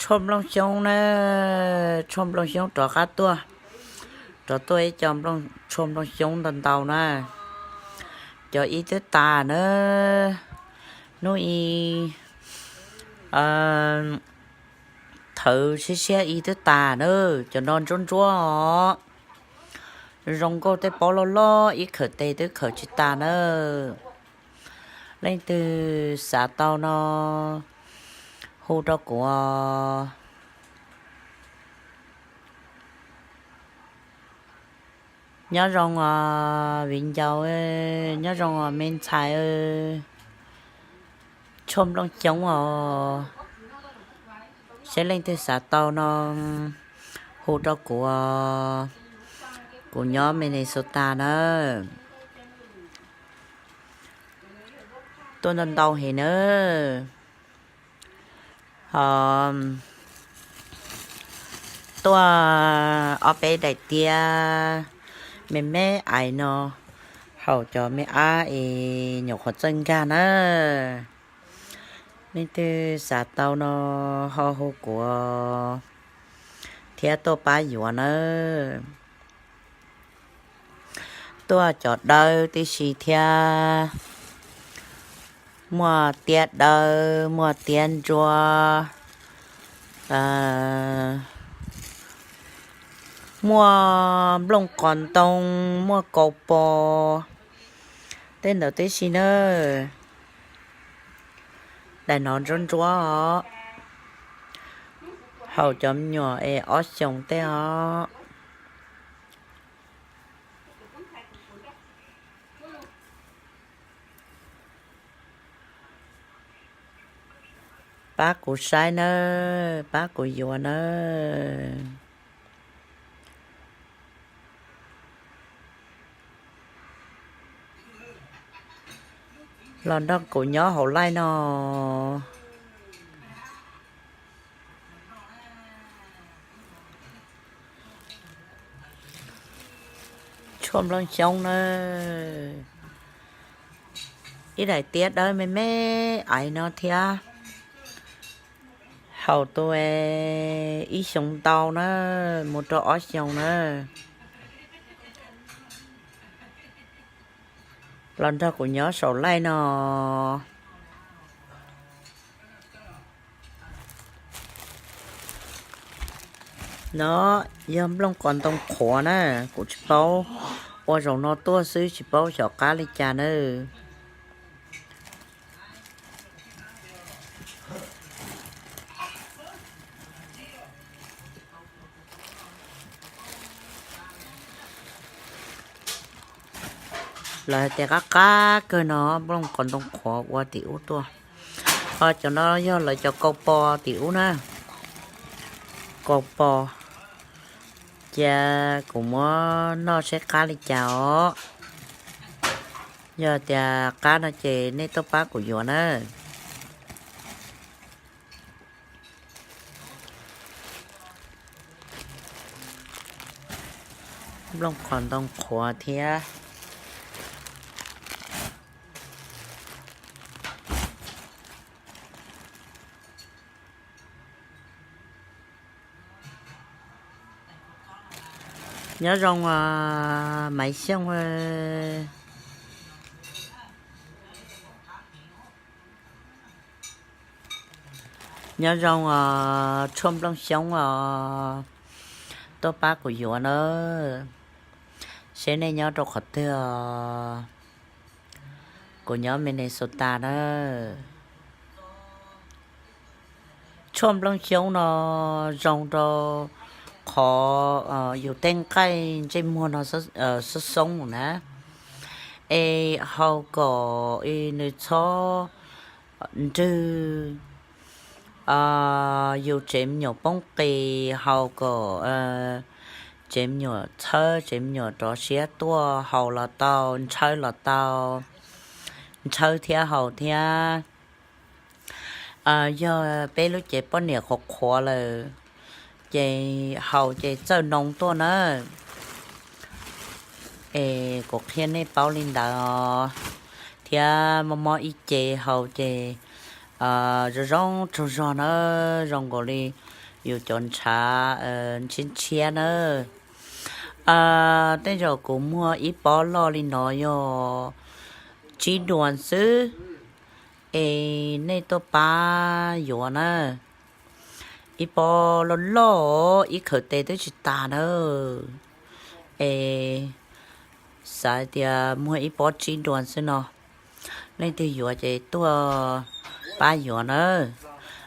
Tshuaj nplooj xyoob na, tshuaj nplooj xyoob rov qab tuaj, rov tuaj ib co tshuaj nplooj xyoob ntau ntau na. Cov ib twb tas na, hnub i thawv siab siab ib twb tas na, cov no ntsuab ntsuab os. Zoo nkauj tej paub loj loj ib khawm tes twb khawm tsis tas na. Leej twg xav tau no hu rau kuv os. Nyob zoo os viv ncaus, nyob zoo os me ntxhais, tshuaj nplooj xyoob os. Seb leej twg xav tau no hu rau kuv, kuv nyob Minnesota na. Tuaj ntau ntau heev na. Ho tuaj ob peb daim tiab me me ais no, haus cov me ab es nyuam qhuav txawj nkag na. Leej twg xav tau no ho hu kuv thiab tuaj pab yuav nawb. Tuaj cov dawb tib si thiab, muaj tiab dawb, muaj tiab ntsuab, muaj nplooj qos ntoo, muaj kaus pos, tej ntawd tib si na. Daim no ntsuab ntsuab os, haus cov me nyuam es ob xyoos tej os. Pab kuv saib nawb, pab kuv yuav nawb. Los nrog kuv nyob hauv live no. Tshuaj nplooj xyoob na, ib daim tiab dawb me me ais no thiab. Haus tus ib xyoos ntau na, mus rau ob xyoos na. Los nrog kuv nyob saum live no. No yog nplooj qos ntoo qhuav na, kuv tsis paub, ua zaum no tuaj xwb tsis paub xyov qab li cas na. Lawv hais tias qab qab kawg no, nplooj qos ntoo qhuav ua tim ub tuaj. Ho cov no yog lawv cov kaus pos tim ub na. Kaus pos, cia kuv muab noj seb qab li cas os. Yog tias qab no ces nej tuaj pab kuv yuav na. Nplooj qos ntoo qhuav thiab. Nyob zoo Maiv Xyooj. Nyob zoo os, tshuaj nplooj xyoob os, tuaj pab kuv yuav na. Seb nej nyob rau qhov twg os? Kuv nyob Minnesota na. Tshuaj nplooj xyoob no zoo rau qhov yus tej nqaij ntsej muag no xoob xoob na, es haus kom nws txhob nrwg yus tsev me nyuam poob qis, haus kom tsev me nyuam txhawb, tsev me nyuam rov siab tuaj, haus los tau, ntshaw los tau, ntshaw thiab haus thiab. Yog peb lub cev poj niam qhuav qhuav lawm ces haus ces txawj noo tuaj na. Es kuv qhia nej paub li ntawd os, thiab mob mob ib ce haus ces Zoo zoo tsaug zog na, zoo nkaus li yus cov ntshav ntshiab ntshiab na. Tej zaum kuv muag ib pob loj li no yog tsib duas xwb, es nej tuaj pab yuav na. Ib pob loj loj, ib khawm tes twb tsis tas na. Es xav tias muag ib pob tsib duas xwb no, leej twg yuav ces tuaj pab yuav na.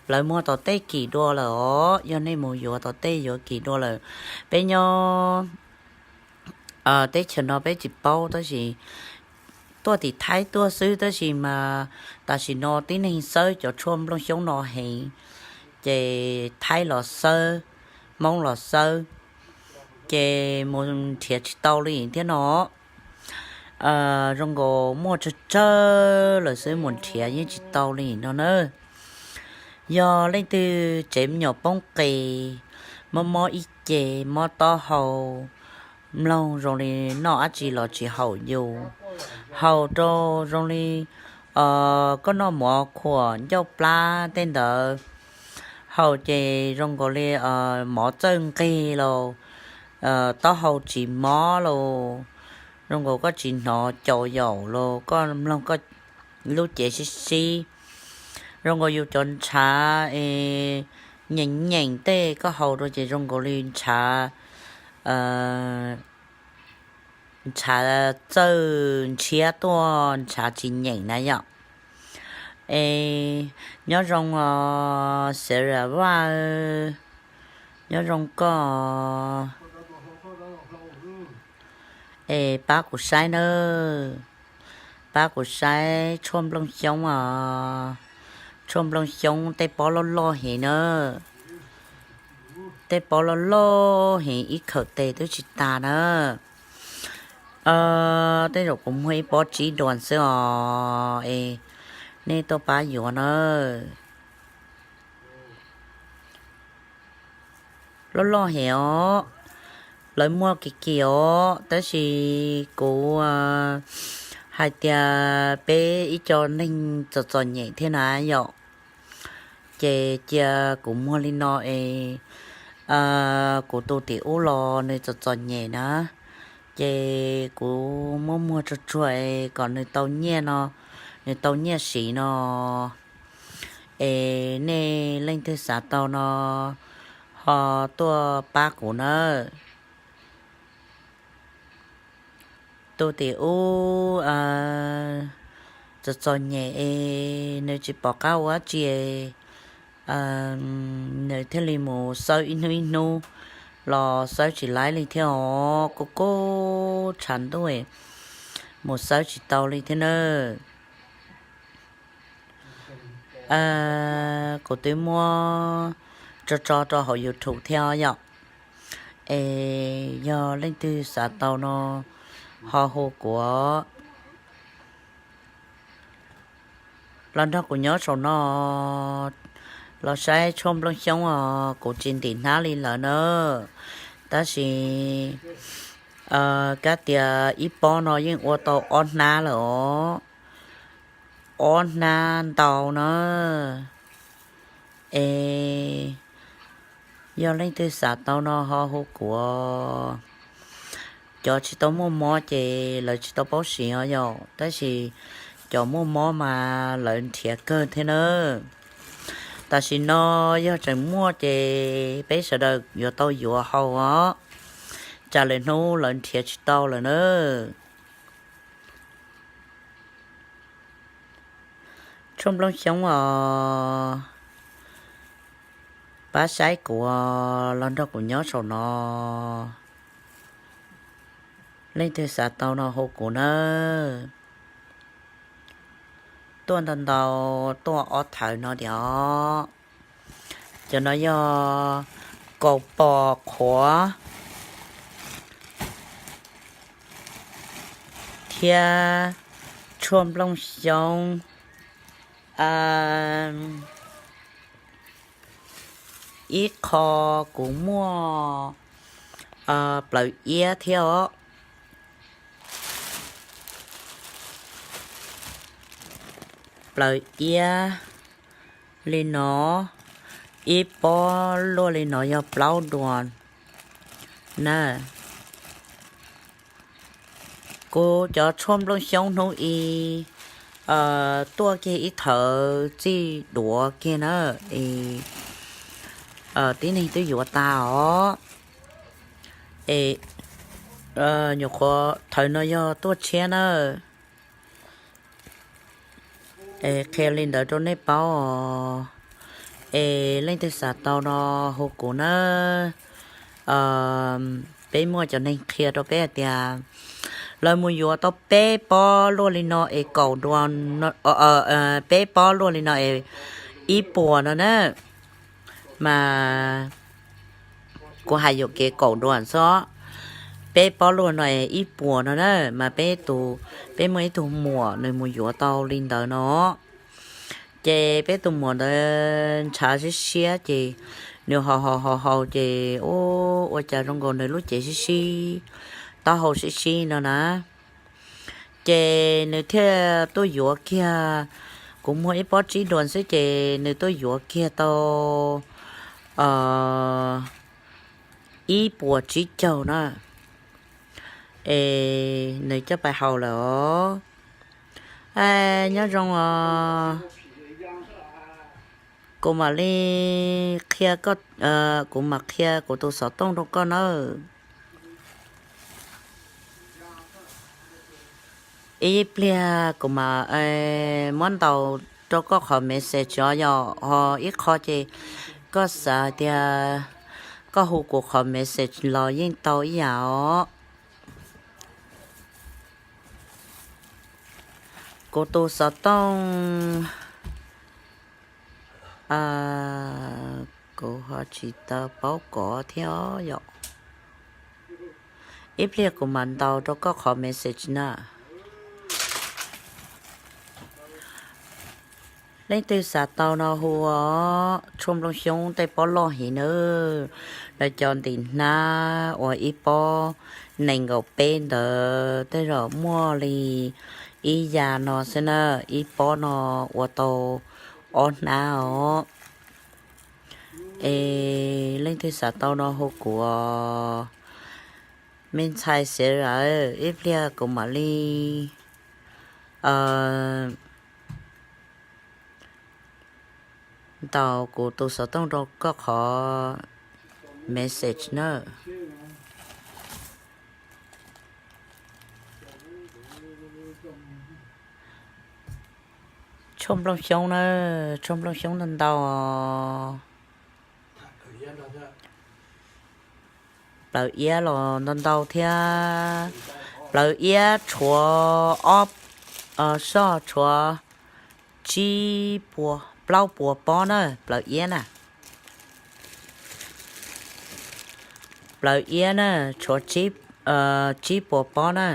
Lawv muag tom tej kim dua lawm os, yog nej mus yuav tom tej yuav kim dua lawm. Peb nyob teb chaws no peb tsis paub, tab sis tuaj tim Thaib tuaj xwb, tab sis mas tam sim no tib neeg xawb cov tshuaj nplooj xyoob no heev, ces Thaib los xawb, Hmoob los xawb, ces mus nrhiav tsis tau li thiab no. Zoo nkaus muaj tsawg tsawg lawm xwb, mus nrhiav yeej tsis tau li no na. Yog leej twg tsev me nyuam poob qis, mob mob ib ce, mob taub hau, mloog zoo li noj dab tsi los tsis haum yus, haum rau zoo li koj noj mov khuam ncauj plab tej ntawd, haum ces zoo nkaus li mov txawj nqig los, taub hau tsis mob los, zoo nkaus koj tsis hnov caus yaum los koj mloog koj lub cev sib sib, zoo nkaus yus cov ntshav es nyeem nyeem tej koj haus rau ces zoo nkaus li ntshav, ntshav txawj ntshiab tuaj, ntshav tsis nyeem na yom. Es nyob zoo os Sarah Vaj, nyob zoo koj. Es pab kuv saib nawb, pab kuv saib tshuaj nplooj xyoob os. Tshuaj nplooj xyoob tej pob loj loj heev na, tej pob loj loj heev ib khawm tes twb tsis tas na. Tej zaum kuv muag ib pob tsib duas xwb os, es nej tuaj pab yuav na. Loj loj heev os, lawv muag kim kim os, tab sis kuv hais tias peb ib co neeg txom txom nyem thiab na yom, ces cia kuv muag li no es kuv tus tim ub los nws txom txom nyem na, ces kuv muab muag tsuag tsuag es kom nws tau nyiaj no, nws tau nyiaj siv no. Es nej leej twg xav tau no ho tuaj pab kuv nawb. Tus tim ub txom txom nyem es nws tsis pom qab ua dab tsi, nws thiaj li mus xawb ib hnub ib hnub los xawb tsis laib li thiab os, kuj kuj tshav ntuj mus xawb tsis tau li thiab nawb. Kuv twb muab tso tso rau hauv YouTube thiab yom. Es yog leej twg xav tau no ho hu kuv los nrog kuv nyob saum no los saib tshuaj nplooj xyoob os, kuv tsis ntim hnab li lawm na. Tab sis kab tias ib pob no yeej ua tau ob hnab lawm os, ob hnab ntau na. Es yog leej twg xav tau no ho hu kuv. Cov tsis tau muaj mob ces lawv tsis tau paub siv os yom, tab sis cov muaj mob mas lawv nrhiav kawg thiab nawb. Tam sim no yog tseem muaj ces peb sawv daws yuav tau yuav haus os, tsam lwm hnub lawv nrhiav tsis tau lawm nawb. Tshuaj nplooj xyoob os, pab saib kuv los nrog kuv nyob saum no. Leej twg xav tau no hu kuv nawb. Tuaj ntau ntau, tuaj ob thawv no tiag. Cov no yog kaus pos qhuav thiab tshuaj nplooj xyoob. Ib qho kuv muaj plawv iab thiab os. Plawv iab, Li no, ib pob luaj li no yog plaub duas na. Kuv cov tshuaj nplooj xyoob hnub i tuaj kiag ib thawv txij duav kiag na, es tib neeg twb yuav tas os. Es nyuam qhuav thawv no yog tuaj tshiab na. Es qhia li ntawd rau nej paub os. Es leej twg xav tau no hu kuv na. Peb muaj cov neeg qhia rau peb hais tias lawv mus yuav tau peb pob luaj li no es kaum duas, peb pob luaj li no es ib puas no na. Mas kuv hais yuam kev kaum duas xwb. Peb pob luaj no es ib puas no na, mas peb tus, peb muaj ib tug muam nws mus yuav tau li ntawd no. Ces peb tus muam ntawd ntshav siab siab ces nws haus haus haus haus ces ua cas zoo nkaus nws lub cev sib sib, taub hau sib sib no na. Ces nws thiaj tuaj yuav kiag, kuv muag ib pob tsib duas xwb ces nws tuaj yuav kiag tau ib puas tsib caug na. Es nws coj pais haus lawm os. Nyob zoo os. Kuv mam li qhia, kuv mam qhia kuv tus xov tooj rau koj nawb. Ib pliag kuv mam muab ntaus rau koj qhov message os, yog ho ib qho ces koj xav tias koj hu kuv qhov message los yeej tau ib yam os. Kuv tus xov tooj, kuv ho tsis tau paub kov thiab yom. Ib pliag kuv mam ntaus rau koj qhov message na. Leej twg xav tau no hu os, tshuaj nplooj xyoob tej pob loj heev nawb. Lawv cov ntim hnab uas ib pob nees nkaum peb ntawd tej zaum muaj li ib ya no xwb na, ib pob no ua tau ob hnab os. Es leej twg xav tau no hu kuv os. Me ntxhais Xiav Zam, ib pliag kuv mam li ntaus kuv tus xov tooj rau koj qhov message na. Tshuaj nplooj xyoob na, tshuaj nplooj xyoob ntau ntau. Plawv iab los ntau ntau thiab. Plawv iab tshuav ob, soj tshuav tsib puas plaub puas pob na, plawv iab na. Plawv iab na, tshuav tsib puas pob na.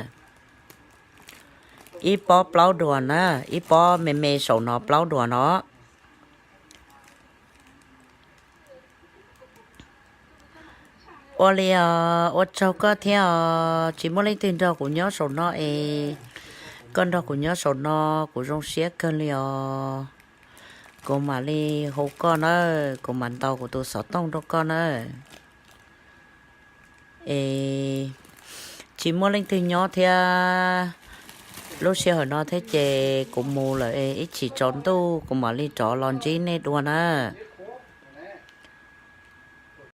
Ib pob plaub duas na, ib pob me me saum no plaub duas no. Ua li os, ua tsaug koj thiab os, tsis muaj leej twg nrog kuv nyob saum no es koj nrog kuv nyob saum no, kuv zoo siab kawg li os. Kuv mam li hu koj nawb, kuv mam ntaus kuv tus xov tooj rau koj nawb. Es tsis muaj leej twg nyob thiab, lub sij hawm no thiab ces kuv mus lawm, ib chim tsaus ntuj kuv mam li rov los ntsib nej dua na.